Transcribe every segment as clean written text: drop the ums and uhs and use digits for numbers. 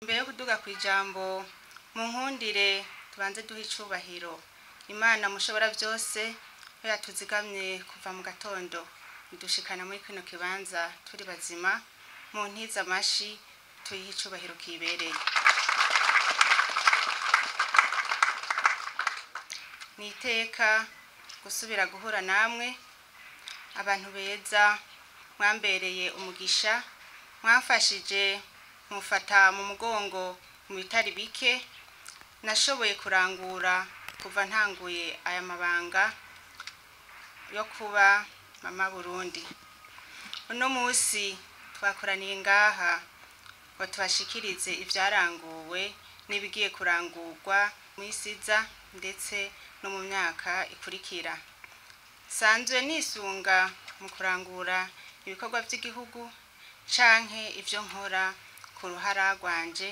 Mbere yo kuduga kw'ijambo, munkundire tubanze duhe icubahiro Imana mushobora byose, ko yatuzigamye kuva mu gatondo idushikana muri kino kibanza turi bazima. Mu ntiza amashi tuyihe icubahiro kibereye. Ni iteka gusubira guhura namwe, abantu beza mwambereye umugisha, mwamfashije mufata mu mugongo mu bitari bike nashoboye kurangura kuva ntanguye aya mabanga yo kuba Mama Burundi. Uno munsi twakoraniye ngaha ngo tubashikirize ivyaranguwe n'ibigiye kurangurwa mw'isiza ndetse no mu myaka ikurikira. Sanzwe nisunga mu kurangura ibikorwa vy'igihugu canke ivyo nkora ku ruhara rwanje.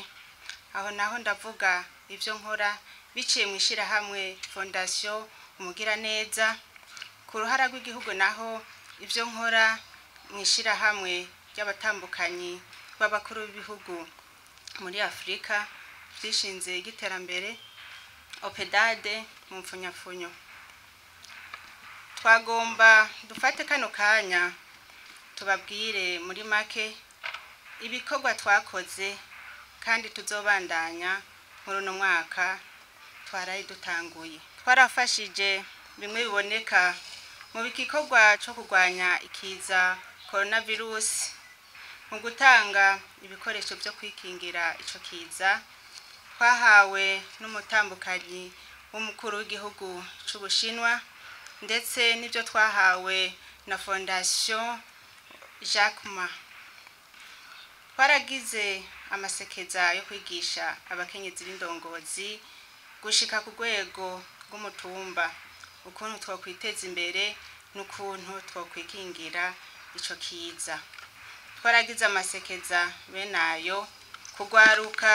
Aho naho ndavuga ivyo nkora biciye mw'ishirahamwe Fondation Umugiraneza. Ku ruhara rw'igihugu naho, ivyo nkora mw'ishirahamwe ry'abatambukanyi b'abakuru b'ibihugu muri Afurika vyishinze ry'iterambere, OPEDADE mu mpfunyapfunyo. Twagomba dufate kano kanya tubabwire muri make ibikorwa twakoze kandi tuzobandanya muri uno mwaka twaraye dutanguye. Twarafashije bimwe biboneka mu gikorwa co kurwanya ikiza coronavirus, mu gutanga ibikoresho vyo kwikingira ico kiza twahawe n'umutambukanyi w'umukuru w'igihugu c'Ubushinwa, ndetse n'ivyo twahawe na Fondation Jack Ma. Twaragize amasekeza yo kwigisha abakenyezi b'indongozi gushika ku rwego rw'umutumba ukuntu twokwiteza imbere n'ukuntu twokwikingira ico kiza. Twaragize amasekeza bene ayo kugwaruka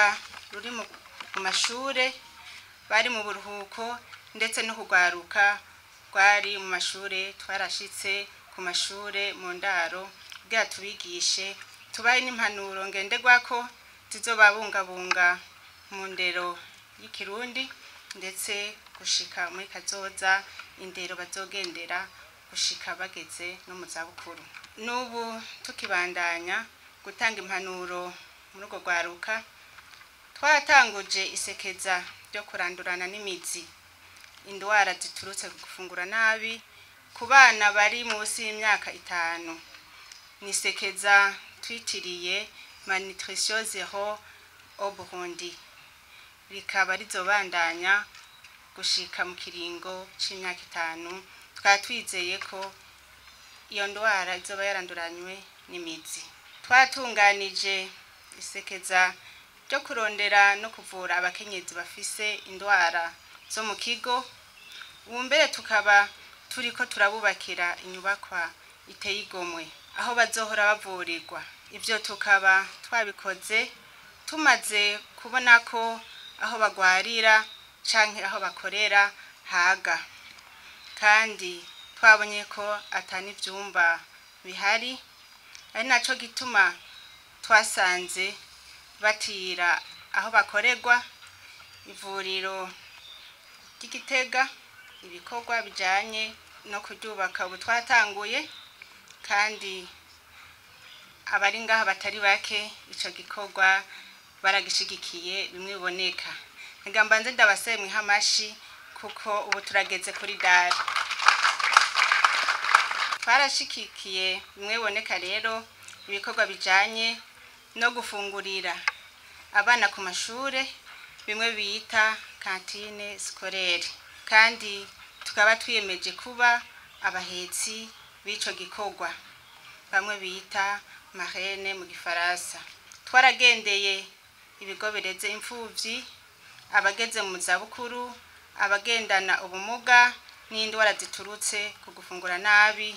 ruri mu mashure bari mu buruhuko, ndetse no kugwaruka rwari mu mashure. Twarashitse ku mashure mu ndaro kugira tubigishe, tubahe n'impanuro ngenderwako zizobabungabunga mu ndero y'ikirundi, ndetse gushika muri kazoza indero bazogendera gushika bageze no mu zabukuru. N'ubu tukibandanya gutanga impanuro muri urwo rwaruka. Twaratanguje isekeza ryo kurandurana n'imizi indwara ziturutse ku gufungura nabi ku bana bari munsi y'imyaka 5. Ni isekeza twitiriye Malnutrition Zero au Burundi, rikaba rizobandanya gushika mu kiringo c'imyaka 5. Tukaba twizeye ko iyo ndwara izoba yaranduranywe n'imizi. Twatunganije isekeza ryo kurondera no kuvura abakenyezi bafise indwara zo mu kigo. Ubu mbere tukaba turiko turabubakira inyubakwa iteye igomwe aho bazohora bavurirwa. Ivyo tukaba twabikoze tumaze kubona ko aho bagwarira canke aho bakorera haga, kandi twabonye ko ata n'ivyumba bihari, ari naco gituma twasanze batira aho bakorerwa. Ivuriro ry'Igitega, ibikorwa bijanye no kuryubaka ubu twatanguye, kandi abari ngaha batari bake ico gikorwa baragishigikiye bimwe biboneka. Reka mbanze ndabasabe mwihe amashi, kuko ubu turageze kuri dare. Twarashigikiye bimwe biboneka rero ibikorwa bijanye no gufungurira abana ku mashure, bimwe bita cantine scolaire, kandi tukaba twiyemeje kuba abahetsi b'ico gikorwa, bamwe bita marraine mu gifaransa. Twaragendeye ibigo bireze imfuvyi, abageze mu zabukuru, abagendana ubumuga n'indwara ziturutse ku gufungura nabi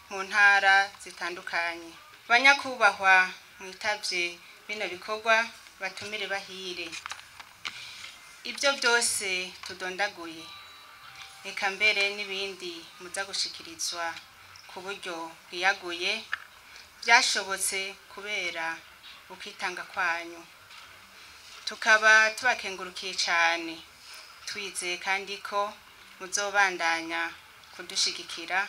mu ntara zitandukanye. Banyakubahwa mwitavye bino bikorwa, batumire bahire, ibyo byose tudondaguye, reka mbere n'ibindi muza gushikirizwa ku buryo bwiyaguye, byashobotse kubera ukwitanga kwanyu. Tukaba tubakengurukiye cyane, twizeye kandi ko muzobandanya kudushigikira,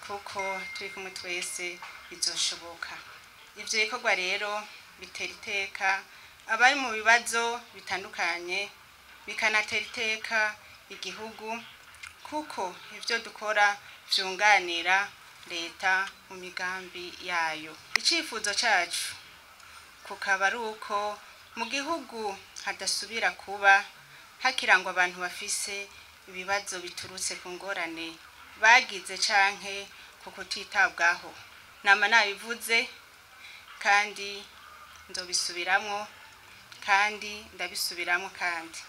kuko turi kumwe twese bizoshoboka. Ivyo bikorwa rero bitera iteka abari mu bibazo bitandukanye, bikanatera iteka igihugu, kuko ivyo dukora vyunganira leta mu migambi yayo. Icifuzo cacu kukaba ari uko mu gihugu hadasubira kuba hakirangwa abantu bafise ibibazo biturutse ku ngorane bagize canke ku kutitabwaho. Nama nabivuze kandi nzobisubiramwo kandi ndabisubiramwo, kandi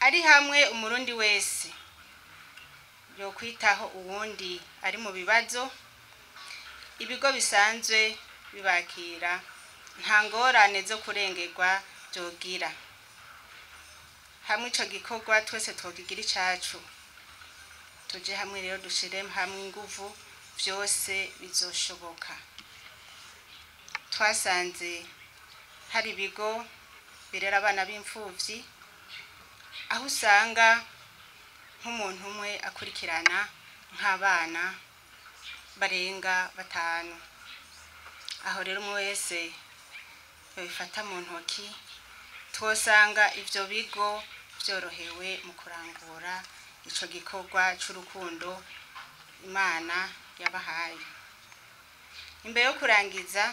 ari hamwe umurundi wese yokwitaho uwundi ari mu bibazo, ibigo bisanzwe bibakira nta ngorane zo kurengerwa vyogira. Hamwe ico gikorwa twese twokigira icacu, tuje hamwe rero dushire hamwe inguvu, vyose bizoshoboka. Twasanze hari ibigo birera abana b'imfuvyi, aho usanga nk'umuntu umwe akurikirana nk'abana barenga 5. Aho rero umwe wese yobifata mu ntoki, twosanga ivyo bigo vyorohewe mu kurangura ico gikorwa c'urukundo Imana yabahaye. Imbere yo kurangiza,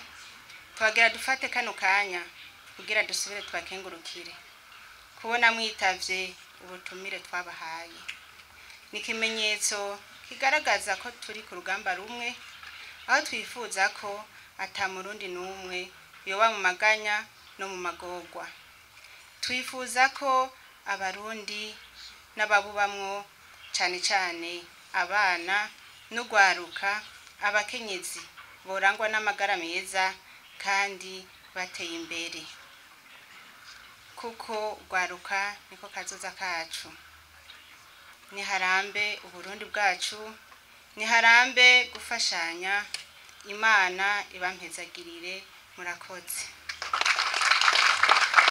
twagira dufate kano kanya kugira dusubire tubakengurukire kubona mwitavye ubutumire twabahaye. Ni ikimenyetso kigaragaza ko turi ku rugamba rumwe, aho twifuza ko ata murundi n'umwe yoba mu maganya no mu magorwa. Twifuza ko abarundi n'ababubamwo, cane cane abana n'urwaruka, abakenyezi borangwa n'amagara meza kandi bateye imbere, kuko urwaruka niko kazoza kacu. Niharambe Uburundi bwacu, niharambe gufashanya. Imana ibampezagirire. Murakoze.